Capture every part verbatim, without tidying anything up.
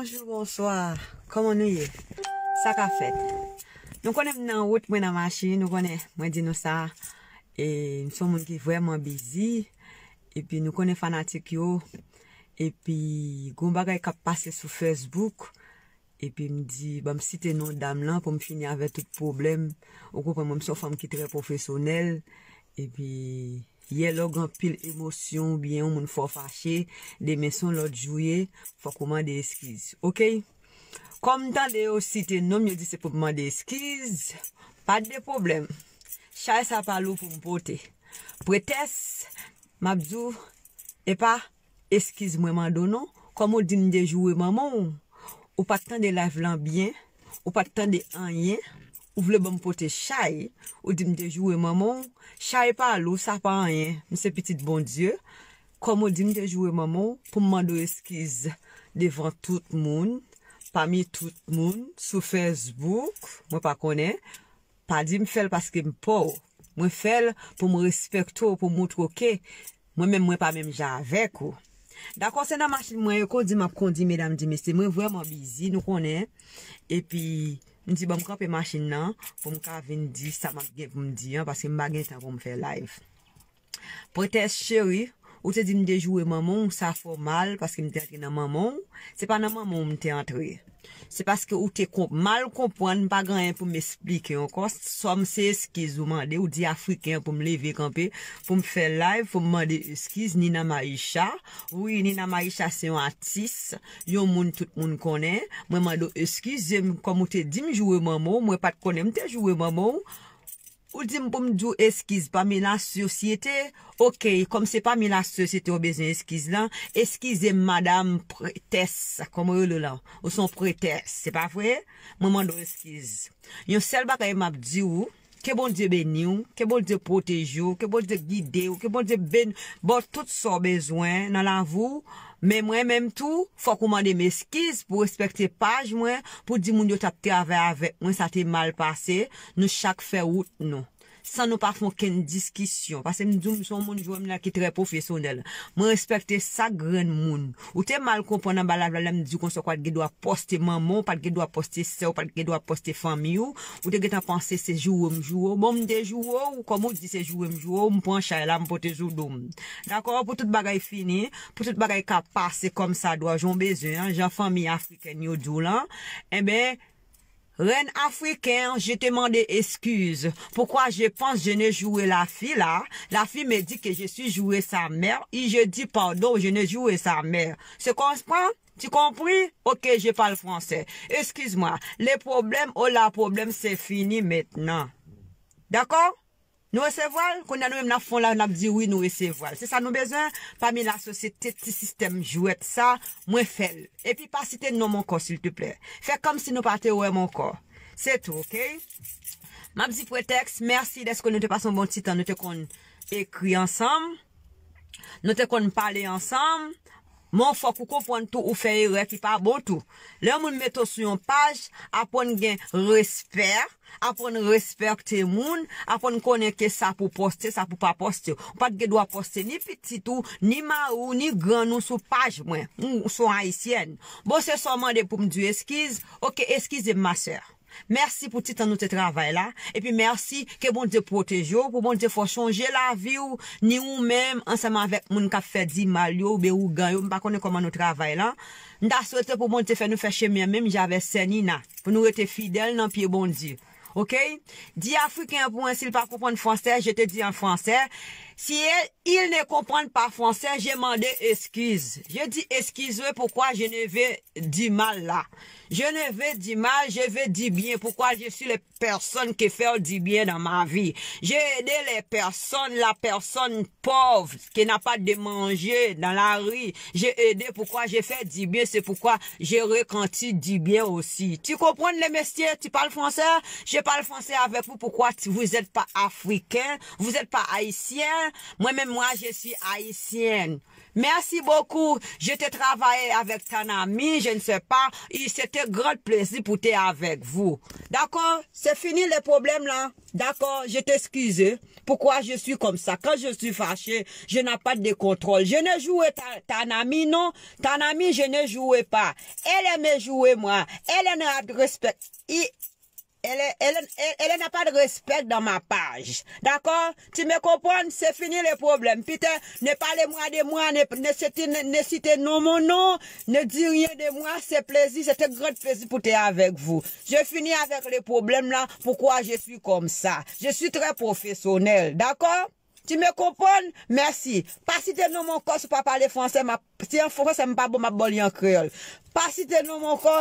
Bonjou, bonswa. Kòman nou ye? Sa ka fèt? Nou konnen m nan wout, mwen nan machin, nou konnen, mwen di nou sa. E, m se yon moun ki vrèman bizi. Epi nou konnen fanatik yo. Epi, gon bagay k ap pase sou Facebook. Epi m di, ban m site non dam lan pou m fini avè tout pwoblèm. Ou konprann, mwen, m se yon fanm ki trè pwofesyonèl. Epi, yè lè w gen anpil emosyon oubyen yon moun fè w fache, demen se yon lòt jou ye, fòk ou mande eskiz. Oke? Kòm m tande yo site non m, yo di se pou m mande eskiz, pa de pwoblèm. Chay sa pa lou pou m pote. Pretès, m ap di w, epa eskiz mwen mande w non. Kòm ou di m dejoure manman w, ou pa t tande live lan byen, ou pa t tande anyen, ou vle ban m pote chay, ou di m dejoure manman w, chay pa lou, sa pa anyen, m se pitit Bondye. Kòm ou di m dejoure manman w, pou m mande w eskiz devan tout moun, pami tout moun, sou Facebook, mwen pa konnen, pa di m fè l paske m pè w. Mwen fè l pou m respekte w, pou m montre w ke mwen menm, mwen pa menm jan avèk ou. Dakò, se nan machin mwen yo kondi m ap kondi, medam di mesye, mwen vrèman bizi, nou konnen. Epi, m di, ban m kanpe machin nan pou m ka vin di sa m ap gen pou m di an, paske m pa gen tan pou m fè live. Pretès cheri, ou te di m dejoure manman w, sa fè w mal, paske m te antre nan manman w. Se pa nan manman w m te antre. Se paske ou te konp-, mal konprann, m pa gen anyen pou m esplike ankò. Sòm se eskiz ou mande, ou di Afriken an pou m leve kanpe, pou m fè live, pou m mande eskiz Nina Maisha. Wi, Nina Maisha se yon atis, yon moun tout moun konnen. Mwen mande w eskize m, kòm ou te di m joure manman w, mwen pa t konnen m te joure manman w. Ou di m pou m di w eskiz pami lasosyete. Oke, kòm se pami lasosyete w bezwen eskiz lan, eskize m, madanm Pretès, kòman yo rele w lan? Ou se yon pretès, se pa vre? Mwen mande w eskiz. Yon sèl bagay m ap di w, ke Bondye beni w, ke Bondye pwoteje w, ke Bondye gide w, ke Bondye beni, ba w tout sa w bezwen nan lavi w. Men mwen menm tou, fòk ou mande m eskiz pou respekte paj mwen, pou di moun yo t ap travay avèk mwen, sa te mal pase. Nou chak fè wout nou. San nou pa fè okenn diskisyon. Paske m di w, m se yon moun, jwenn m la ki trè pwofesyonèl. Mwen respekte sak grenn moun. Ou te mal konprann anba live la, lè m di w konsa w pa t gen dwa poste manman w, w pa t gen dwa poste sè w, w pa t gen dwa poste fanmi w. Ou te gentan panse se joure m joure w. Bon, m te joure w, kòm ou di se joure m joure w, m pran chay la, m pote sou do m. Dakò? Pou tout bagay fini, pou tout bagay ka pase kòmsadwa, jan w bezwen an, jan fanmi afrikèn yo di w lan, enben, Reine africaine, je te demande excuse. Pourquoi je pense je ne jouais la fille là? La fille me dit que je suis joué sa mère. Et je dis pardon, je ne jouais sa mère. Se konpran? Tu compris? Ok, je parle français. Excuse-moi. Le problème, oh la problème, c'est fini maintenant. D'accord? Nou resevwa l, kounye a nou menm n ap fè yon live, n ap di wi, nou resevwa l. Se sa nou bezwen, pami lasosyete ti sistèm jwèt sa, mwen fè l. Epi pa site non m ankò, silteplè. Fè kòmsi nou pa te wè m ankò. Se tou, oke? M ap di Pretès, mèsi dèske nou te pase yon bon ti tan, nou te konn ekri ansanm, nou te konn pale ansanm. Men fòk ou konprann tou, ou fè erè ki pa bon tou. Lè yon moun mete w sou yon paj, aprann gen respè, aprann respekte moun, aprann konnen ke sa pou poste, sa pou pa poste. Ou pa t gen dwa poste ni pitit ou, ni mari w, ni grann ou sou paj mwen. Ou se yon ayisyèn. Bon, se sa w mande pou m di w eskiz. Oke, eskize m, ma sè. Mèsi pou ti tan nou te travay la. Epi mèsi, ke Bondye pwoteje w, pou Bondye fè w chanje lavi w, ni ou menm, ansanm avèk moun k ap fè di mal yo, oubyen ougan yo, m pa konnen kòman nou travay la. M ta swete pou Bondye fè nou fè chemen an menm jan avèk sè Nina, pou nou rete fidèl nan pye Bondye. Oke? Di Afriken an pou mwen, si l pa konprann fransè, je te dis en français, si il ne comprend pas français, je demande excuse. Je dis excusez, pourquoi je ne vais du mal là? Je ne vais du mal, je vais du bien. Pourquoi je suis les personnes qui font du bien dans ma vie? J'ai aidé les personnes, la personne pauvre qui n'a pas de manger dans la rue. J'ai aidé, pourquoi j'ai fait du bien, c'est pourquoi j'ai ressenti du bien aussi. Tu comprends, les messieurs? Tu parles français? Je parle français avec vous. Pourquoi tu- vous êtes pas africain? Vous êtes pas haïtien? Mwen menm, moi, je suis haïtienne. Merci beaucoup. Je te travaillais avec Tanami, je ne sais pas. Et c'était grand plaisir pour te avec vous. D'accord? C'est fini le problème là. D'accord? Je t'excuse. Pourquoi je suis comme ça? Quand je suis fâché, je n'ai pas de contrôle. Je ne jouerai ta, Tanami, non. Tanami, je ne jouerai pas. Elle aime jouer moi. Elle n'a de respect. Il, elle, elle, elle, elle n'a pas de respect dans ma page. D'accord? Tu me comprends? C'est fini le problème. Putain, ne parlez-moi de moi, ne, ne citez, ne, ne citez non mon nom, ne dis rien de moi, c'est plaisir, c'est un grand plaisir pour être avec vous. Je finis avec les problèmes là, pourquoi je suis comme ça. Je suis très professionnel, d'accord? Tu me comprends? Merci. Pa site non mon kò, si w pa pale fransè, m ap, si an fransè m pa bon, m ap ba w li an kreyòl. Pa site non mon kò,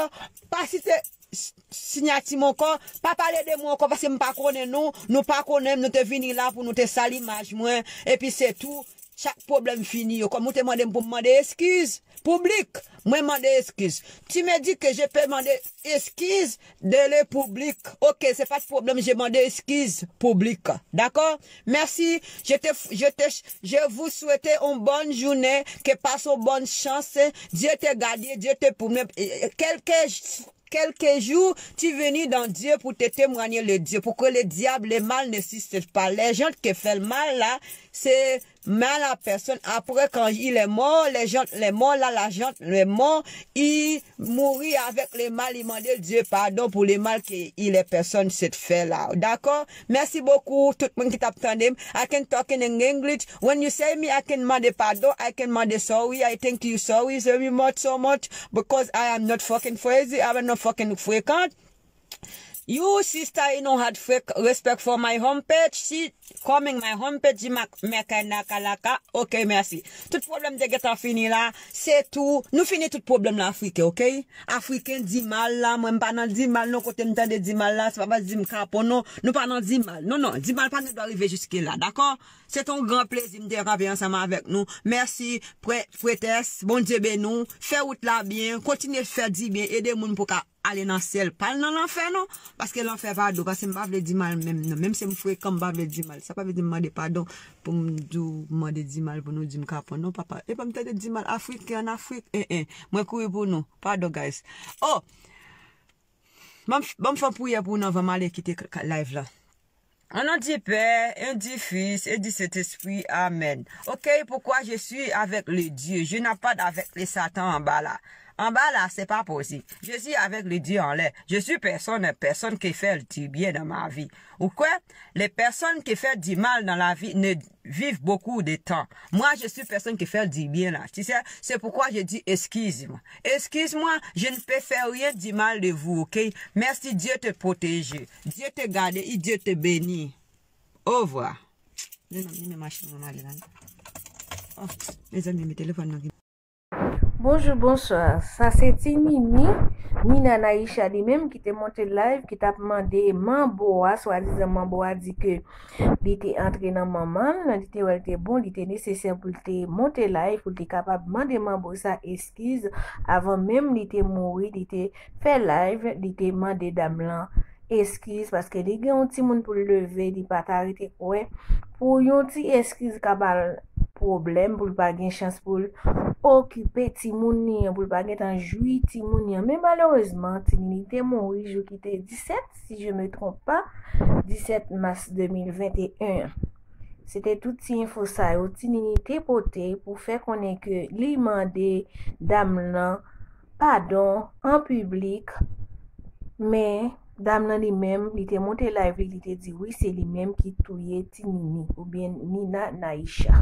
pa site s-, siyati mon kò, pa pale de mwen ankò, paske m pa konnen nou, nou pa konnen m, nou te vini la pou nou te sal imaj mwen, epi se tou, chak pwoblèm fini yo. Kòm ou te mande m pou m mande eskiz piblik, mwen mande eskiz. Tu me dis que je peux demander excuse de le public. Ok, c'est pas de problème, je demande excuse public. D'accord? Merci. Je te, je te, je vous souhaite une bonne journée, que passe une bonne chance. Dieu te garde, Dieu te promet. Quelques, quelques jours, tu venir dans Dieu pour te témoigner le Dieu, pour que le diable, le mal n'existe pas. Les gens qui font le mal là, c'est mal à personne. Après, quand il est mort, les gens, les morts là, la gente, les morts, ils mourent avec le mal, ils demandent Dieu pardon pour le mal que il est personne cette fait là. D'accord? Merci beaucoup, tout moun ki t ap tande m. I can talk in English. When you say me, I can mande pardon, I can mande sorry, I thank you, sorry very much, so much, because I am not fucking crazy, I am not fucking frequent. You sister, you know had fake respect for my homepage. She coming my homepage, you mak meka naka laka. Ok, mèsi. Tout pwoblèm te gentan fini la. Se tou. Nou fini tout pwoblèm la, Afriken, ok? Afriken di mal la, mwen m pa nan di mal non, kote m tande di mal la, se pa paske di m kapon non. Nou pa nan di mal. Non, non, di mal pa gen dwa rive jiske la, dakò? Se te yon gran plezi m te kanpe ansanm avèk nou. Mèsi, prè-, prètès. Bondye beni w. Fè wout la byen. Kontinye fè di byen. Ede moun pou ka ale nan syèl, pa al nan lanfè non, paske lanfè pa dou, paske m pa vle di mal menm non, menm si m frekan, m pa vle di mal, sa pa vle di m mande padon pou m di w, mande di mal pou nou di m kapon non, papa, epa m tande di mal, Afriken an Afrik, en, en, mwen kouri pou nou, padon guys, oh, ban m, ban m fè yon priyè pou nou anvan m ale kite k-, k-, live la. Au nom du Père, et du Fils, et du Saint-Esprit. Amen. Ok, pourquoi je suis avec le Dieu? Je n'ai pas avec le Satan en bas là. En bas là, c'est pas possible. Je suis avec le Dieu en l'air. Je suis personne, personne qui fait du bien dans ma vie. Ou quoi? Les personnes qui font du mal dans la vie ne vivent beaucoup de temps. Moi, je suis personne qui fait du bien là. Tu sais, c'est pourquoi je dis excuse-moi. Excuse-moi, je ne peux faire rien du mal de vous, ok? Merci, Dieu te protège. Dieu te garde et Dieu te bénit. Au revoir. Mezanmi, mezanmi, machin mwen ale la. Oh, mezanmi, men telefòn nan ki... Bonjou, bonswa. Sa se Ti Nini, Nina Naisha li menm ki te monte live, ki t ap mande manbo a, swadizan manbo a di ke li te antre nan manman l, li te wè l te bon, li te nesesè pou l te monte live, pou l te kapab mande manbo sa eskiz avan menm li te mouri, li te fè live, li te mande dam lan eskiz, paske li gen yon timoun pou l leve, li pa ta rete kwè pou yon ti eskiz ka ba l pwoblèm, pou l pa gen chans pou l okipe timoun li an, pou l pa gentan jwi timoun li an. Men malerezman, Ti Nini te mouri jou ki te disèt, si je me trompe pas, disèt mas de mil venteyen. Se te tout ti enfo sa yo Ti Nini te pote pou fè konnen ke li mande dam lan padon an piblik, men dam lan li menm, li te monte live li, li te di wi, se li menm ki touye Ti Nini, oubyen Nina Naisha.